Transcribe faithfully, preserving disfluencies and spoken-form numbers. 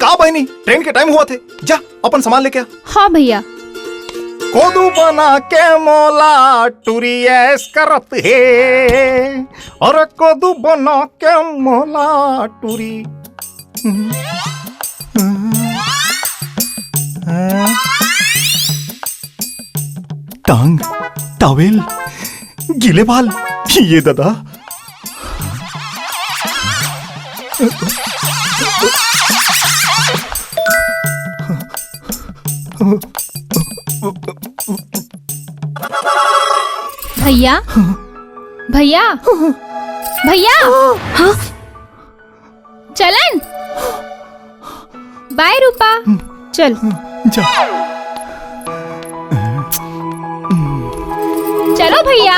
का बहिनी, ट्रेन के टाइम होवत हे, जा अपन सामान लेके आ। हाँ भैया। कोदू बना के मोला टूरी ऐश करत हे, अरे कोदू बना के मोला टूरी। टांग, टॉवेल, गीले बाल, ये ददा। भैया, भैया, भैया। हाँ? चलन। बाय रूपा। चल। जा। चलो भैया।